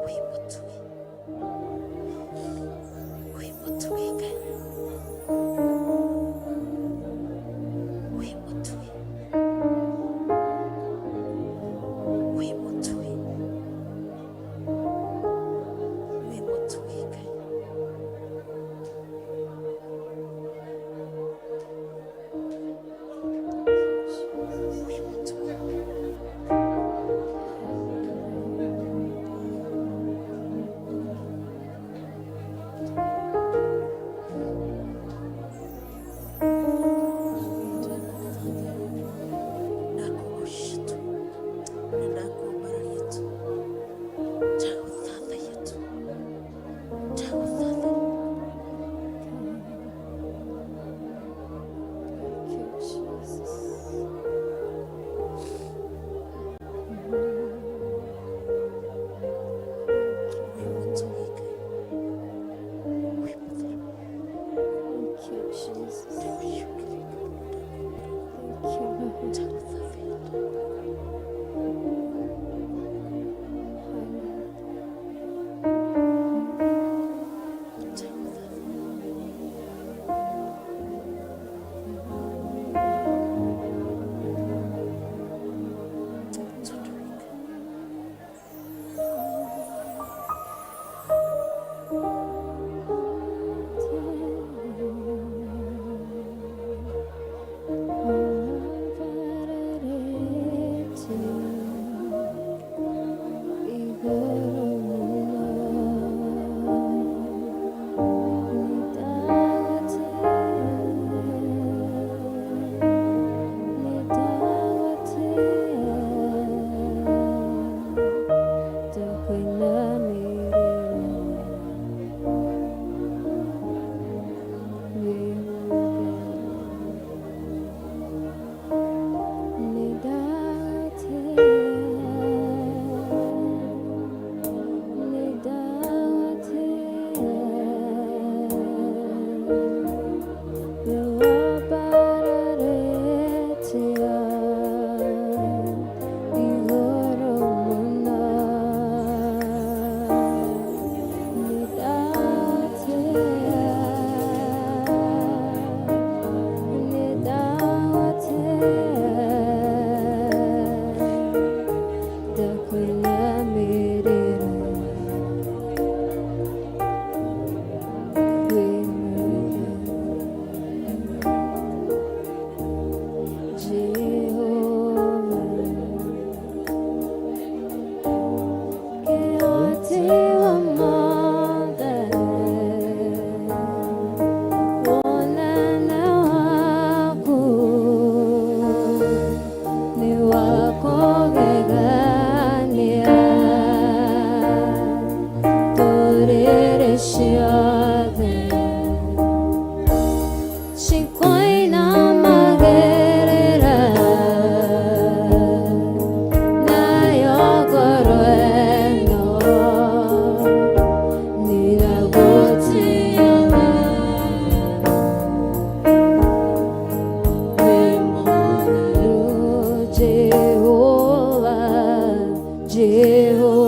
Wĩ mũtugi. Wĩ mũtugi Ngai. Wĩ mũtugi. Wĩ mũtugi. Wĩ mũtugi Ngai. Wĩ mũtugi. Ndakũgoca tu na ndakwambararia tu, ndagũthathaiya tu, ndagũthathaiya. Thank you, Jesus. Wĩ mũtugi Ngai, wĩ mũtheru. Thank you, Jesus. Thank you, Lord. Ndagũthathaiya. Hallelujah. Ndagũthathaiya. Tondũ wĩ Ngai. Jehovah, Jehovah.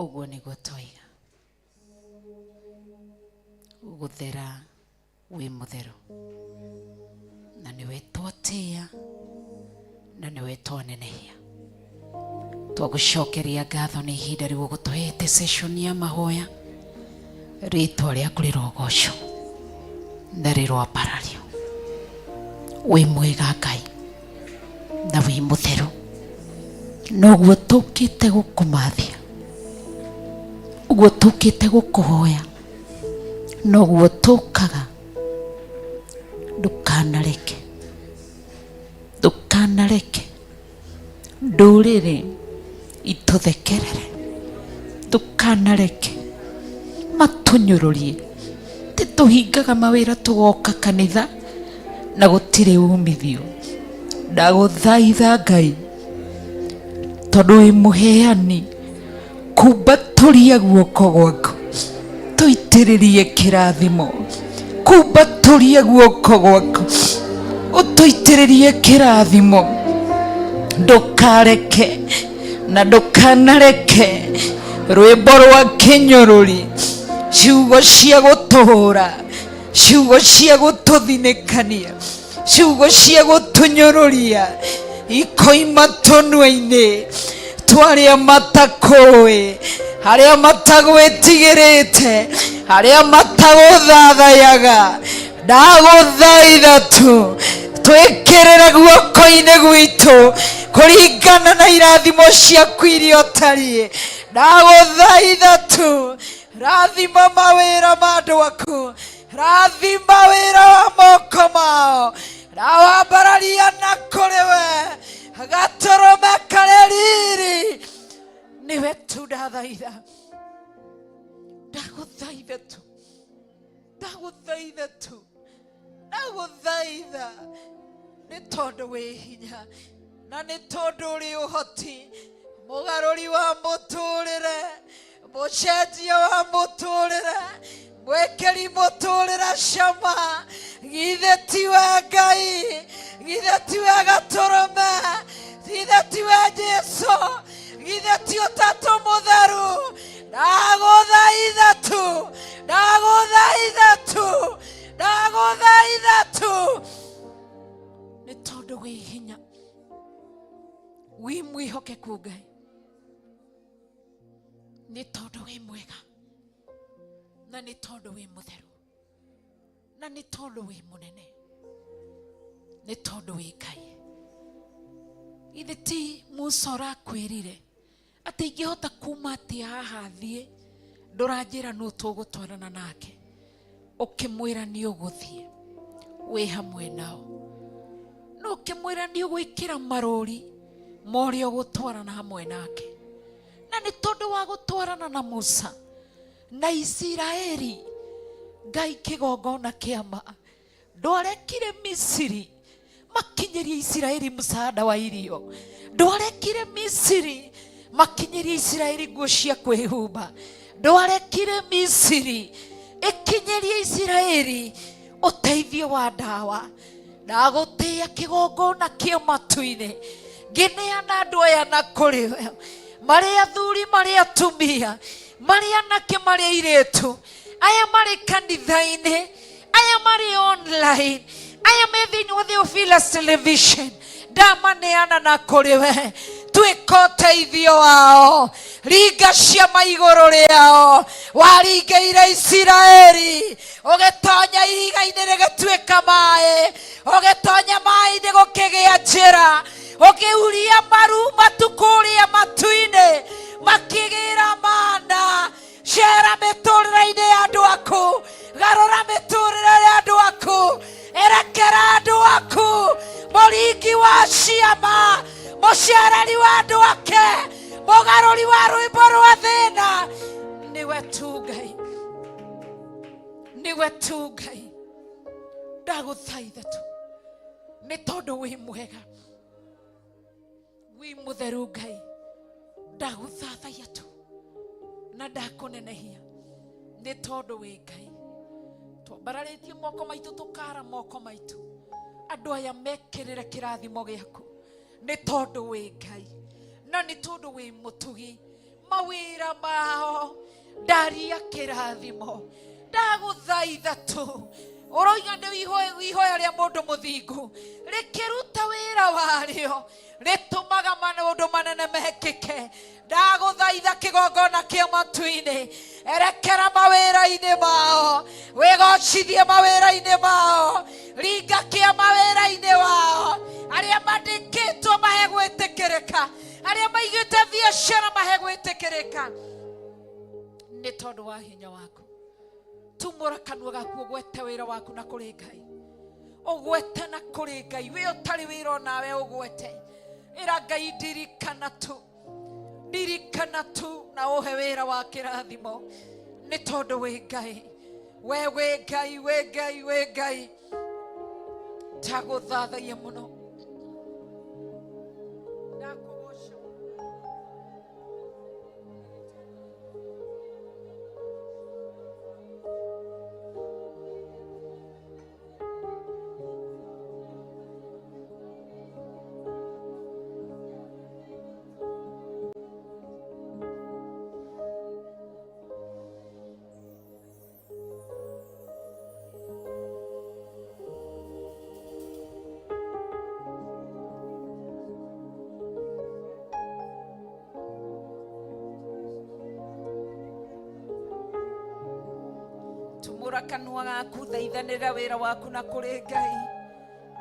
Ũguo nĩguo twoiga. Gũthera wĩ mũtheru. Na nĩwe twatĩa na nĩwe twanenehia. Twagũcokeria ngatho nĩ ihinda rĩu ũgũtũhete session ya mahoya. Rĩtwa rĩaku rĩrogocwo na rĩroambarario. Wĩ mwega Ngai na wĩ mũtheru. Noguo tũkĩte gũkũmathia, ũguo tũkĩte gũkũhoya, noguo tũkaga. Ndũkanareke, ndũkanareke ndũrĩrĩ itũthekerere, ndũkanareke matũnyũrũrie. Tũhingaga mawĩra tũgoka kanitha na gũtirĩ umithio. Ndagũthaitha Ngai, tondũ wĩ mũheani, kumbatũria guoko gwaku tũitĩrĩrie kĩrathimo. Kumbatũria guoko gwaku ũtũitĩrĩrie kĩrathimo. Ndũkareke na ndũkanareke rwĩmbo rwa kĩnyũrũri, ciugo cia gũtũhũra, ciugo cia gũtũthinĩkania, ciugo cia gũtũnyũrũria ikoima tũnua-inĩ twarĩa matakũĩ, arĩa matagwĩtigĩrĩte, arĩa matagũthathayaga. Ndagũthaitha tu twĩkĩrĩre guoko-inĩ gwitũ kũringana na irathimo ciaku iria ũtariĩ. Ndagũthaitha tu rathima mawĩra ma andũ aku, rathima wĩra wa moko mao, ndawambararia na kũrĩ we gatũrũme karĩ riri. Nĩwe tu ndathaitha, ndagũthaitha tu, ndagũthaitha tu, ndagũthaitha, nĩ tondũ wĩ hinya na nĩ tondũ ũrĩ ũhoti, mũgarũri wa mũtũrĩre, mũcenjia wa mũtũrĩre, mwĩkĩri mũtũrĩre cama. Githĩ tiwe Ngai? Githĩ tiwe gatũrũme? Githĩ tiwe Jesu? Githĩ ti Ũtatũ Mũtheru? Ndagũthaitha tu, ndagũthaitha tu, ndagũthaitha tu, nĩ tondũ wĩ hinya, wĩ mwĩhokeku Ngai, nĩ tondũ wĩ mwega na nĩ tondũ wĩ mũtheru na nĩ tondũ wĩ mũnene, nĩ tondũ wĩ Ngai. Githĩ ti Musa ũrakwĩrire atĩ ingĩhota kuma atĩa haha thiĩ, ndũranjĩra nũ tũgũtwarana nake? Ũkĩmwĩra nĩ ũgũthiĩ wĩ hamwe nao, no ũkĩmwĩra nĩ ũgwĩkĩra marũri ma ũrĩa ũgũtwarana hamwe nake. Na nĩ tondũ wa gũtwarana na Musa na Isiraeli, Ngai kĩgongona kĩama ndwarekire Misiri makinyĩrie Isiraeli msaada wa irio, ndwarekire Misiri makinyĩrie Isiraeli nguo cia kwĩhumba, ndwarekire Misiri ĩkinyĩrie Isiraeli ũteithio wa ndawa. Ndagũtĩĩa kĩgongona kĩa matu-inĩ, ngĩneana andũ aya na kũrĩ we, marĩ athuri, marĩ atumia, marĩ anake, marĩ airĩtu, aya marĩ kanitha-inĩ, aya marĩ online, aya me thĩinĩ wa Theophilus Television, ndamaneana na kũrĩ we. Tuĩka ũteithio wao, ringa ciama igũrũ rĩao. Waringĩire Isiraeli, ũgĩtonya ihiga-inĩ rĩgĩtuĩka maĩ, ũgĩtonya maĩ-inĩ gũkĩgĩa njĩra, ũkĩhuria maru matu kũrĩa matu-inĩ makĩgĩra mana. Cera mĩtũrĩre-inĩ ya andũ aku, garũra mĩtũrĩre ya andũ aku, erekera andũ aku, mũringi wa ciama, mũcereri wa andũ ake, mũgarũri wa rwĩmbo rwa thĩna. Nĩwe tu Ngai, nĩwe tu Ngai. Ndagũthaitha tu nĩ tondũ wĩ mwega, wĩ mũtheru Ngai. Ndagũthathaiya tu na ndakũnenehia nĩ tondũ wĩ Ngai. Twambararĩtie moko maitũ, tũkara moko maitũ, andũ aya mekĩrĩre kĩrathimo gĩaku, nĩ tondũ wĩ Ngai na nĩ tondũ wĩ mũtugi. Mawĩra mao ndaria kĩrathimo. Ndagũthaitha tu, ũroiga nĩ ihoya rĩa mũndũ mũthingu rĩkĩruta wĩra warĩo, rĩtũmaga maũndũ manene mekĩke. Ndagũthaitha kĩgongona kĩa matu-inĩ, erekera mawĩra-inĩ mao, wĩgocithie mawĩra-inĩ mao, ringa kĩa mawĩra-inĩ wao. Arĩa mandĩkĩtwo mahe gwĩtĩkĩrĩka, arĩa maigĩte biacara mahe gwĩtĩkĩrĩka, nĩ tondũ wa hinya waku. Tumũra kanua gaku ũgwete wĩra waku na kũrĩ Ngai, ũgwete na kũrĩ Ngai. Wĩ ũtarĩ wĩra onawe ũgwete, ĩra Ngai, ndirikana tu, ndirikana tu, na ũhe wĩra wa kĩrathimo, nĩ tondũ wĩ Ngai. We wĩ Ngai, wĩ Ngai, wĩ Ngai. Ndagũthathaia mũno, ndakũgoca. Tumũra kanua gaku, thaithanĩra wĩra waku na kũrĩ Ngai.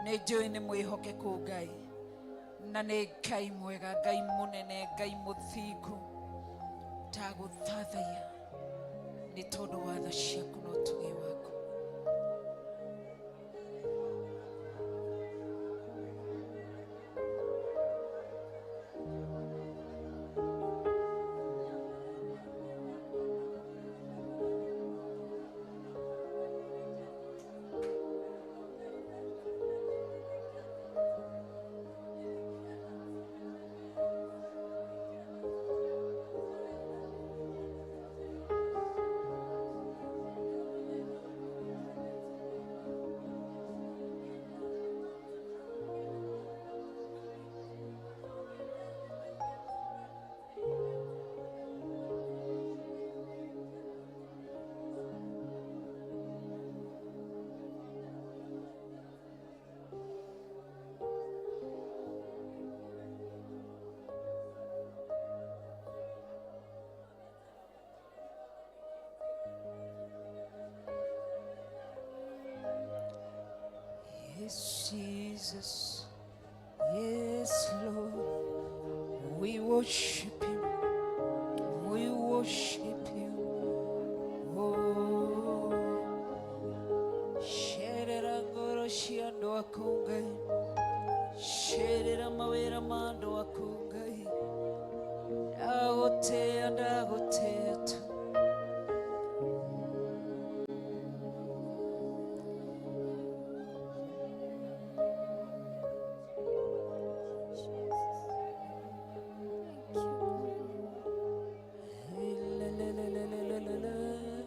Nĩ njũĩ nĩ mwĩhokeku Ngai, na nĩ Ngai mwega, Ngai mũnene, Ngai mũthingu. Ndagũthathaiya nĩ tondũ wa tha ciaku na ũtugi waku. Yes, Jesus. Yes, Lord. We worship you. We worship you. Oh. Sherera ngoro cia andũ aku Ngai. Sherera mawĩra ma andũ aku Ngai. Ndagũtĩĩa, ndagũtĩĩa tu. Jesus. Thank you, Lord.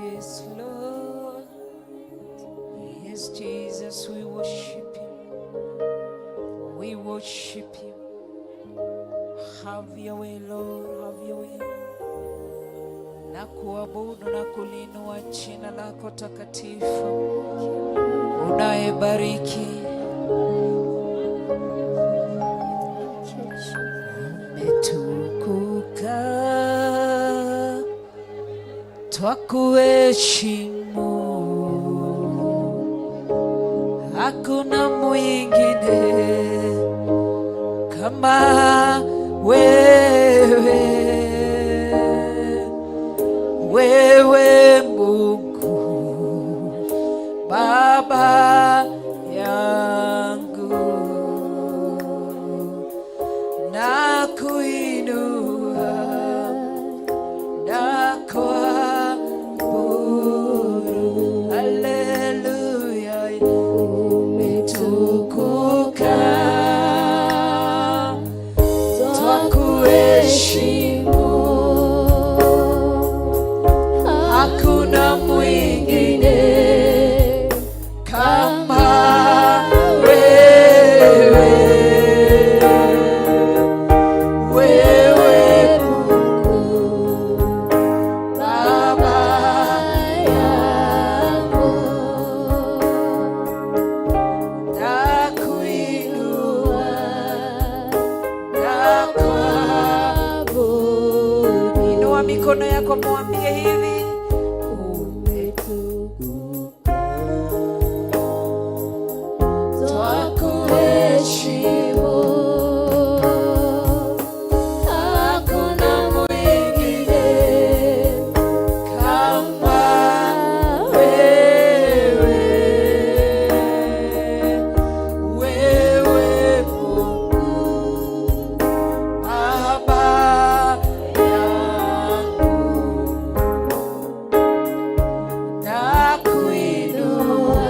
Yes, Lord. Yes, Jesus, we worship you. We worship you. Have your way, Lord, have your way. Na kuabudu na kuliinua jina lako takatifu, unayebariki. Thank you, Jesus. Umetukuka, twakuheshimu, hakuna mwingine kama wewe, wewe Mungu Baba yangu, na kuinua na kuabudu. Haleluya, umetukuka, twakuheshimu, hakuna mwingine kama wewe, wewe. Mikono yako mwambie hivi, Twakuheshimu, hakuna mwingine kama wewe, wewe Mungu Baba yangu, nakuinua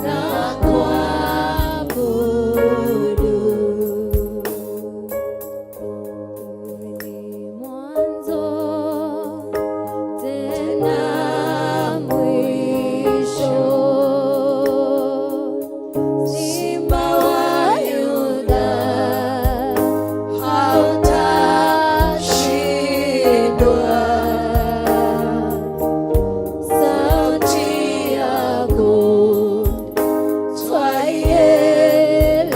na kuabudu. Ni mwanzo tena mwisho, Simba wa Yuda hautashindwa. Sauti yako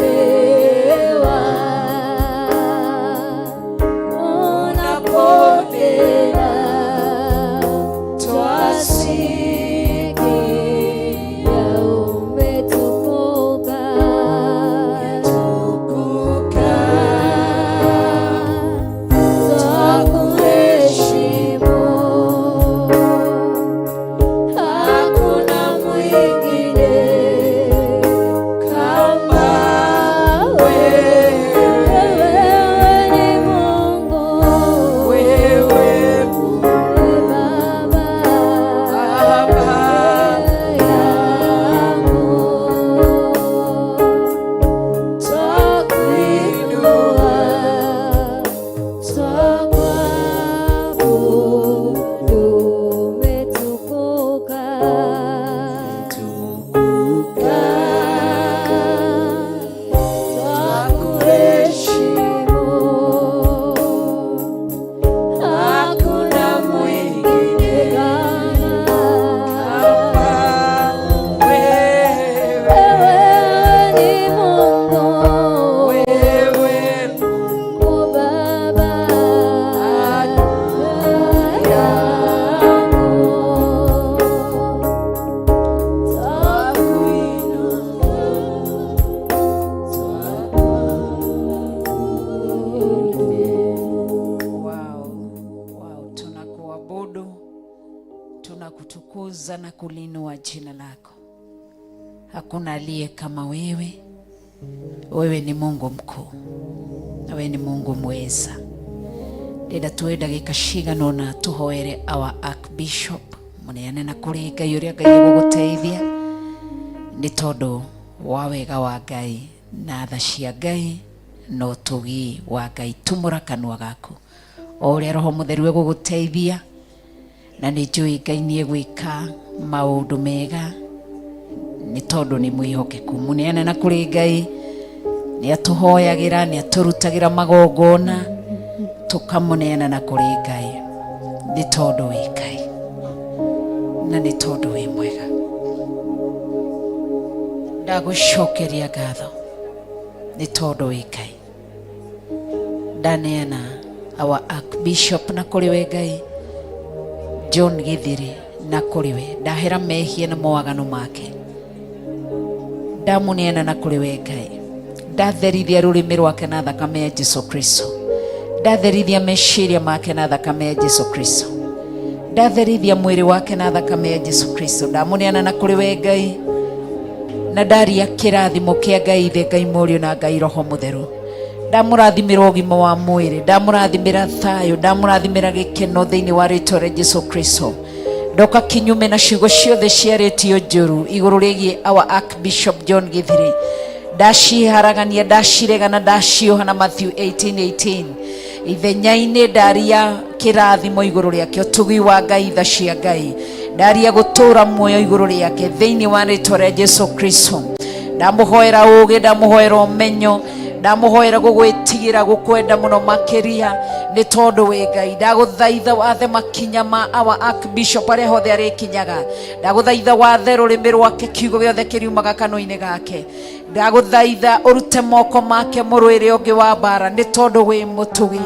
twaielewa, unaponena twasikia, umetukuka, twakuheshimu, hakuna mwingine Kama wewe, wewe ni Mungu, wewe Mungu Baba Baba yangu, twakuinua, twakuabudu, umetukuka. Twakuheshimu, hakuna mwingine kama wewe, wewe ni Mungu, wewe Mungu Baba yangu, twakuinua, Wow, wow, tunakuabudu, tunakutukuza na kulinua jina lako. Hakuna aliye kama wewe. Wewe ni Mungu mkuu na wewe ni Mungu mweza. Ndĩrenda tuoe ndagĩka cigana ũna tũhoere our archbishop mũneane na kũrĩ Ngai ũrĩa Ngai egũgũteithia nĩ tondũ wa wega wa Ngai na tha cia Ngai na ũtugi wa Ngai. Tumũra kanua gaku o ũrĩa Roho Mũtheru egũgũteithia, na nĩ njũĩ Ngai nĩ egwĩka maũndũ mega nĩ tondũ nĩ mwĩhokeku. Mũneane na kũrĩ Ngai, nĩ atũhoyagĩra, nĩ atũrutagĩra magongona, tũkamũneana na kũrĩ Ngai nĩ tondũ wĩ Ngai na nĩ tondũ wĩ mwega. Ndagũcokeria ngatho nĩ tondũ wĩ Ngai. Ndaneana our archbishop na kũrĩ we Ngai, John Githiri na kũrĩ we, ndahera mehia na mawaganu make, ndamũneana na kũrĩ we Ngai, ndatherithia rũrĩmĩ rwake na thakame ya Jesu Kristo, ndatherithia meciria make na thakame ya Jesu Kristo, ndatherithia mwĩrĩ wake na thakame ya Jesu Kristo, ndamũneana na kũrĩ we Ngai, na ndaria kĩrathimo kĩa Ngai Ithe, Ngai Mũriũ na Ngai Roho Mũtheru. Ndamũrathimĩra ũgima wa mwĩrĩ, ndamũrathimĩra thayũ, ndamũrathimĩra gĩkeno thĩinĩ wa rĩtwa rĩa Jesu Kristo. Ndoka kinyume na ciugo ciothe ciarĩtio njũru igũrũ rĩgiĩ our Archbishop John Githiri, ndaciharagania, ndaciregana, ndacioha na Matthew 18:18. Ithenya-inĩ ndaria kĩrathimo igũrũ rĩake, ũtugi wa Ngai, tha cia Ngai, ndaria gũtũũra muoyo igũrũ rĩake thĩinĩ wa rĩtwa rĩa Jesu Kristo. Ndamũhoera ũũgĩ, ndamũhoera ũmenyo, ndamũhoera gũgwĩtigĩra, gũkwenda mũno makĩria. Nĩ tondũ wĩ Ngai. Ndagũthaitha wathe makinya ma our archbishop arĩa hothe arĩkinyaga. Ndagũthaitha wathe rũrĩmĩ rwake, kiugo gĩothe kĩriumaga kanua-inĩ gake. Ndagũthaitha ũrute moko make mũrũĩre ũngĩ wa mbara, nĩ tondũ wĩ mũtugi.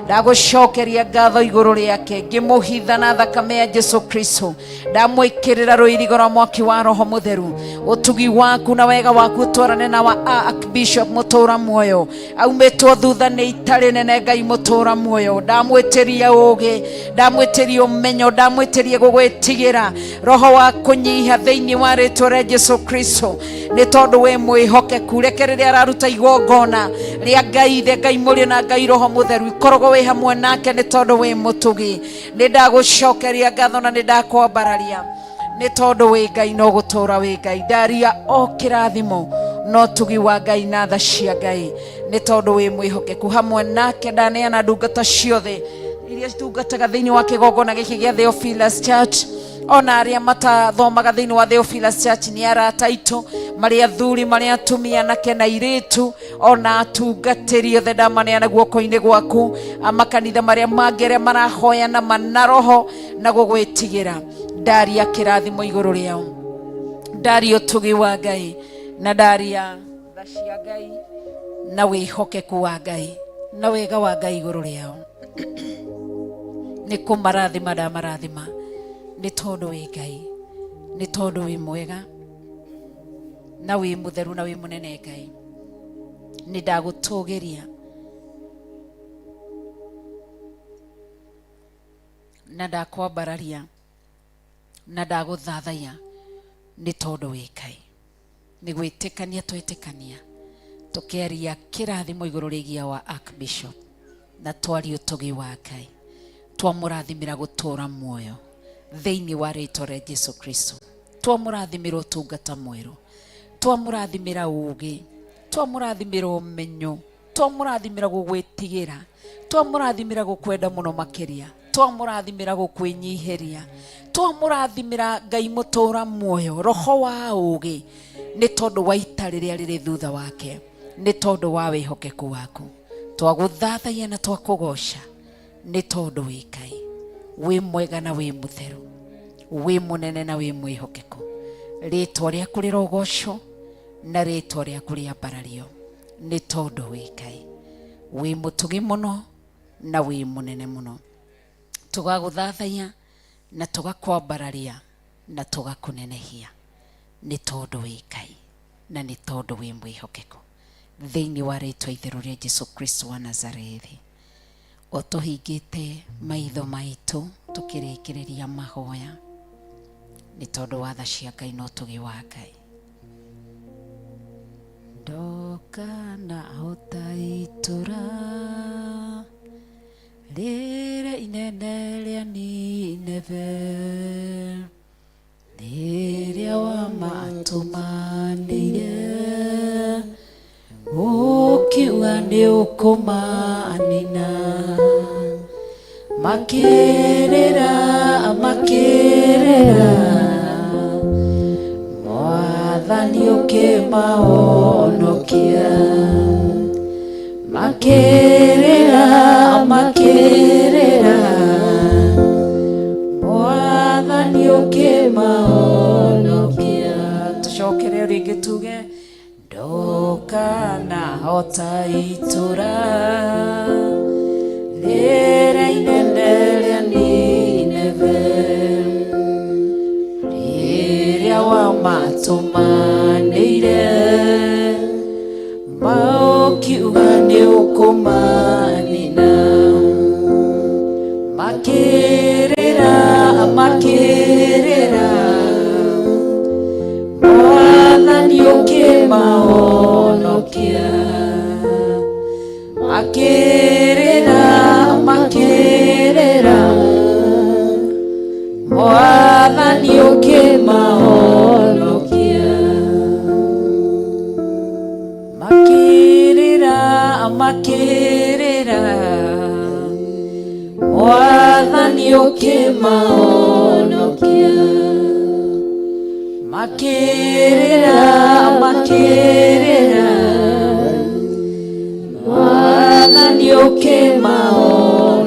Ndagũcokeria ngatho igũrũ rĩake, ngĩmũhitha na thakame ya Jesu Kristo. Ndamwĩkĩrĩra rũirigo rwa mwaki wa Roho Mũtheru. Ũtugi waku na wega waku ũtwarane na wa archbishop mũtũra muoyo, aumĩtwo thutha nĩ ita rĩnene. Ngai mũtũra muoyo, ndamwĩtĩria ũgĩ, ndamwĩtĩria ũmenyo, ndamwĩtĩria gũgwĩtigĩra, roho wa kũnyiha thĩinĩ wa rĩtwa rĩa Jesu Kristo, nĩ tondũ wĩ mwĩhokeku. Reke rĩrĩa araruta igongona rĩa Ngai Ithe, Ngai Mũriũ na Ngai Roho Mũtheru, ikoragwo wĩ hamwe nake, nĩ tondũ wĩ mũtugi. Nĩ ndagũcokeria ngatho na nĩ ndakwambararia, nĩ tondũ wĩ Ngai no gũtũra wĩ Ngai. Ndaria o kĩrathimo no tugi wa Ngai na tha cia Ngai, nĩ tondũ wĩ mwĩhokeku hamwe nake. Ndaneana ndungata ciothe iria citungataga thĩinĩ wa kĩgongona gĩkĩ gĩa Theophilus Church, ona arĩa matathomaga thĩinĩ wa Theophilus Church, nĩ arata aitũ, marĩ athuri, marĩ atumia, anake na airĩtu, ona atungatĩri othe, ndamaneana guoko-inĩ gwaku. Makanitha marĩa mangĩ arĩa marahoya na mana roho na gũgwĩtigĩra, ndaria kĩrathimo igũrũ rĩao, ndaria ũtugi wa Ngai na ndaria tha cia Ngai na wĩhokeku wa Ngai na wega wa Ngai igũrũ rĩao. Nĩ kũmarathima ndamarathima, nĩ tondũ wĩ Ngai, nĩ tondũ wĩ mwega na wĩ mũtheru na wĩ mũnene. Ngai, nĩ ndagũtũgĩria na ndakwambararia na ndagũthathaiya, nĩ tondũ wĩ Ngai. Nĩ gwĩtĩkania twetĩkania, tũkĩaria kĩrathimo igũrũ rĩgiĩ wa archbishop, na twaria ũtugi wa Ngai, twamũrathimĩra gũtũra muoyo thĩinĩ wa rĩtwa rĩa Jesu Kristo, twamũrathimĩra ũtungata mwerũ, twamũrathimĩra ũgĩ, twamũrathimĩra ũmenyo, twamũrathimĩra gũgwĩtigĩra, twamũrathimĩra gũkwenda mũno makĩria, twamũrathimĩra gũkwĩnyihĩria, twamũrathimĩra Ngai mũtũra muoyo roho wa ũgĩ, nĩ tondũ wa ita rĩrĩa rĩrĩ thutha wake, nĩ tondũ wa wĩhokeku waku. Twagũthathaiya na twakũgoca, nĩ tondũ wĩ Ngai wĩ mwega na wĩ mũtheru, wĩ mũnene na wĩ mwĩhokeku. Rĩtwa rĩaku rĩrogocwo na rĩtwa rĩaku rĩambarario, nĩ tondũ wĩ Ngai wĩ mũtugi mũno na wĩ mũnene mũno. Tũgagũthathaiya na tũgakwambararia na tũgakũnenehia, nĩ tondũ wĩ Ngai na nĩ tondũ wĩ mwĩhokeku, thĩinĩ wa rĩtwa itheru rĩa Jesu Kristo wa Nazarethi. O tũhingĩte maitho maitũ tũkĩrĩkĩrĩria mahoya, nĩ tondũ wa tha cia Ngai na ũtugi wa Ngai, ndoka na hota itũra rĩrĩa inene rĩa Nineve, rĩrĩa wamatũmanĩire ũkiuga nĩ ũkũmanina, makĩrĩra, makĩrĩra, Mwathani ũkĩmahonokia, makĩrĩra, makĩrĩra, Mwathani ũkĩmahonokia. Tũcokere rĩngĩ tuge, ndokanahota itũra rĩrĩa inene rĩa Nineve, rĩrĩa wamatũmanĩire maũkiuga nĩ ũkũmanina, makĩrĩra, makĩrĩra, Mwathani ũkĩmahonokia, makĩrĩra, makĩrĩra, Mwathani ũkĩmahonokia, makĩrĩra, makĩrĩra, Mwathani ũkĩmahonokia, makĩrĩra, makĩrĩra, Mwathani ũkĩmahonokia.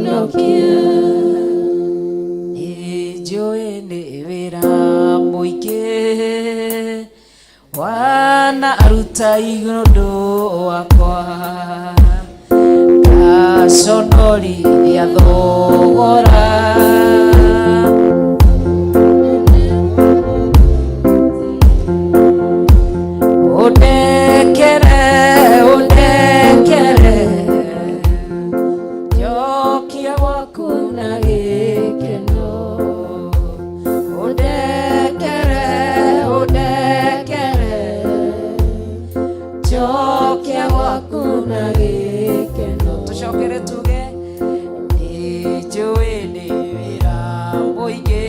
Wanaruta igũrũ wakwa ngaconorithia thogora. Ũndekere, ũndekere, njokia gwaku na gĩkeno. Ũndekere, ũndekere, njokia gwaku na gĩkeno. Tũcokere tuge nĩnjũĩ nĩ wĩra mũingĩ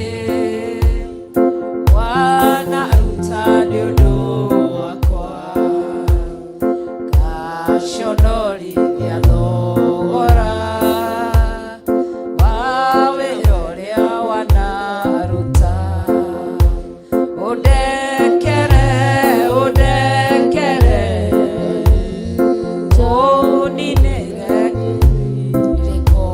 wanaruta nĩ ũndũ wakwa ngaconorithia thogora wa wĩra ũrĩa wanaruta. Ũndekere, ũndekere, ũninĩre rĩko.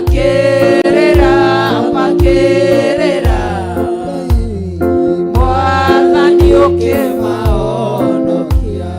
Makerera, makerera, Mwathani ũkĩmahonokia.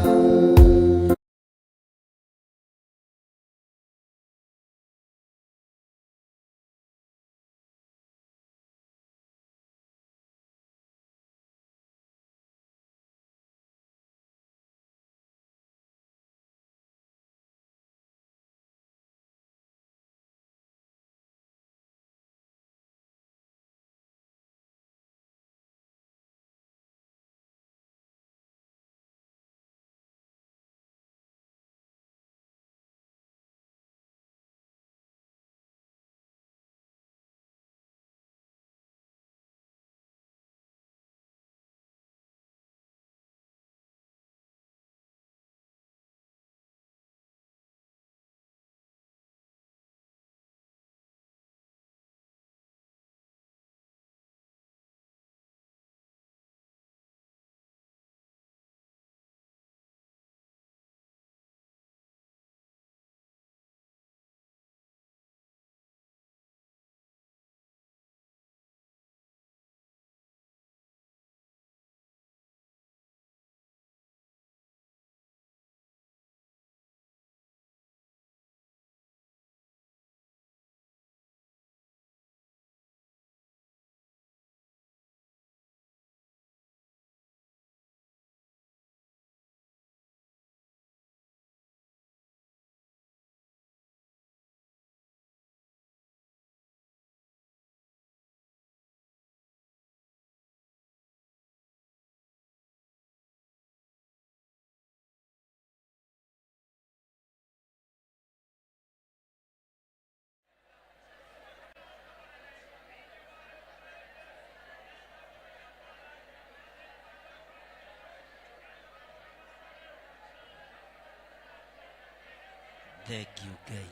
Thengiũ Ngai.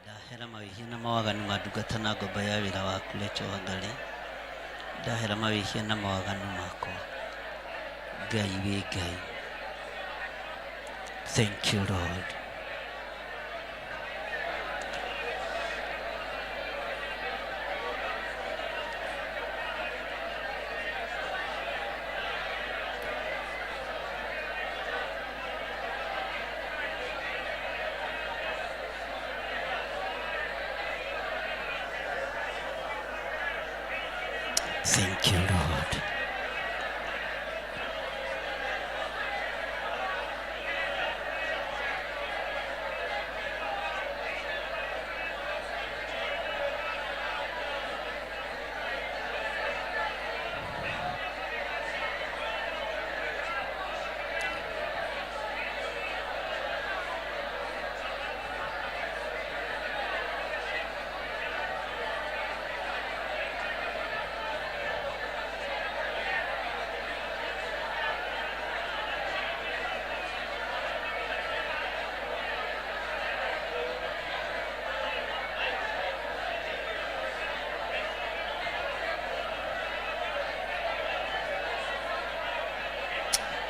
Ndahera mawĩhia na mawaganu ma ndungata na ngombo ya wĩra waku Rachel Wangari. Ndahera mawĩhia na mawaganu makwa. Ngai wĩ Ngai. Thank you Lord. Thank you Lord.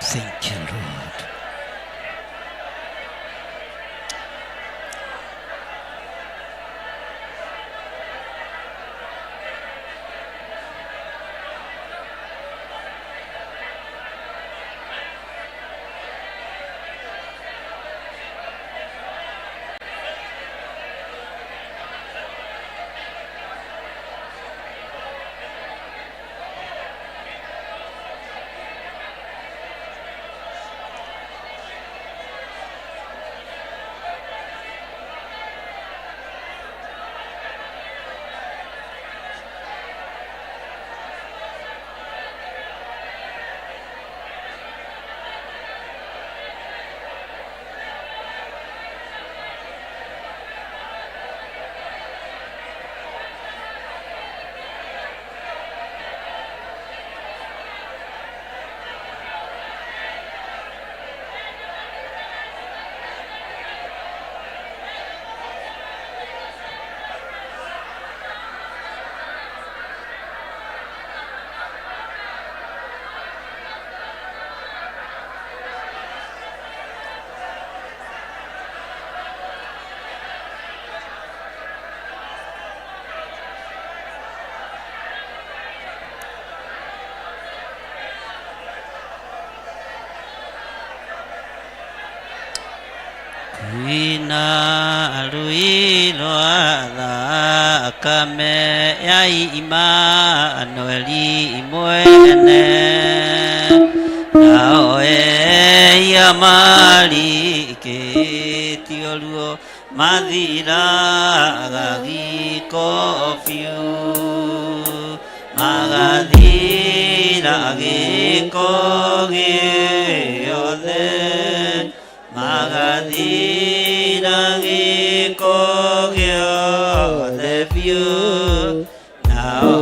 Thank you Lord. Rũĩ rwa thakame ya Imanueli mwene, nao ehia marikĩtio ruo mathiraga gĩko biũ, magathira gĩko gĩothe, magathira gĩko gĩothe biũ, nao